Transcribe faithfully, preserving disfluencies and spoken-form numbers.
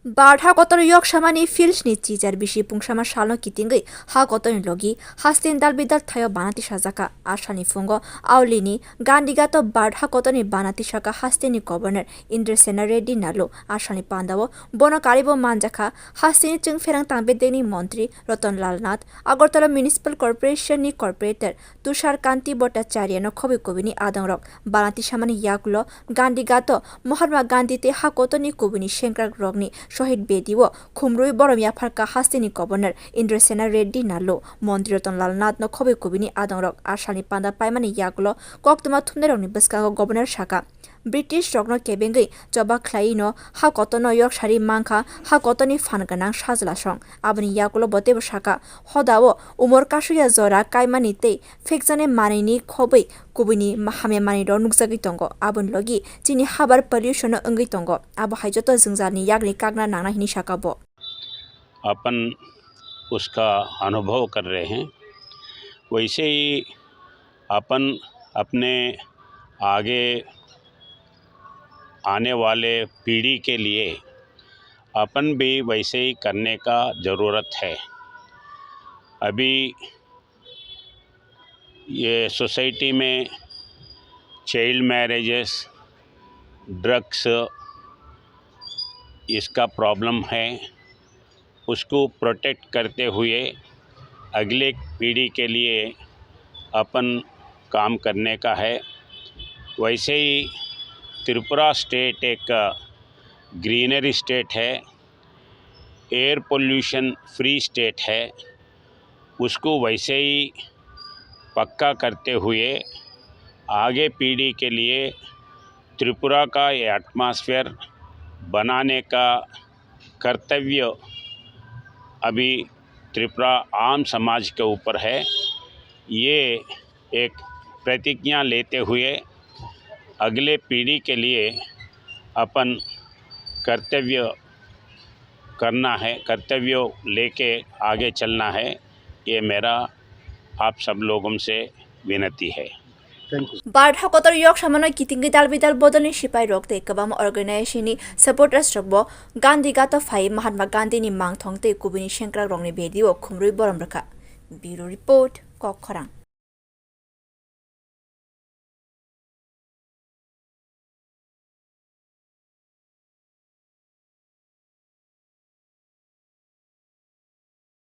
Bharat ha kotor yok samani field ni chichar bisi pungsama salno kitingwi ha kotorni logi hasteni dalbidal thaio bana tisajakha. A salni phungo Auli ni Gandigato Bharat ha kotorni bana tisakha hasteni Governor Indrasena Reddy Nallu. A salni pandao bono karibo manjakha hasteni chwngpherang tangbedekni montri Ratan Lal Nath, Agartala Municipal Corporation ni Corporator Tushar Kanti Bhattacharya no khobwi kubini adongrok. Bana tisamani yagulo Gandigato Mahatma Gandhi tei ha kotorni kubini sengkrak rokni Shohid Bedi o khumrwi borom yapharkha hasteni Governor Indrasena Reddy Nallu. Montri Ratan Lal Nath no khobwi kubini adongrok. A salni panda paimani yagulo koktwma thumnairokni bwskango Governor sakha, British rokno kebengwi choba khlaiwi no ha kotorno yok sari mankha ha kotorni phan gwnang sajla song. Aboni yagulo bo teibo sakha, hodao umor kasuya jora kaimani tei phekjaknai manwini khobwi kubini ma-, hamya manwirok nukjagwi tongo. Aboni logi chini habar pollution no wngwi tongo. Abo hai joto jwngjalni yakni kakna nangnai hinwi sakha bo. अपन उसका अनुभव कर रहे हैं। वैसे ही अपन अपने आगे आने वाले पीढ़ी के लिए अपन भी वैसे ही करने का ज़रूरत है। अभी ये सोसाइटी में चाइल्ड मैरिजेस, ड्रग्स, इसका प्रॉब्लम है, उसको प्रोटेक्ट करते हुए अगले पीढ़ी के लिए अपन काम करने का है। वैसे ही त्रिपुरा स्टेट एक ग्रीनरी स्टेट है, एयर पोल्यूशन फ्री स्टेट है, उसको वैसे ही पक्का करते हुए आगे पीढ़ी के लिए त्रिपुरा का ये एटमॉस्फेयर बनाने का कर्तव्य अभी त्रिपुरा आम समाज के ऊपर है। ये एक प्रतिज्ञा लेते हुए अगले पीढ़ी के लिए अपन कर्तव्य करना है, कर्तव्य लेके आगे चलना है, ये मेरा आप सब लोगों से विनती है। Thank you. Bharat ha kotor yok samano kitingwi dalbidal bodolni sipai rok tei kwbangma organization ni supporters rok bo Gandigato phai Mahatma Gandhi ni mangthong tei kubini sengkrak rokni bedi o khumrwi borom rwkha. Bureau Report, Kok Khorang.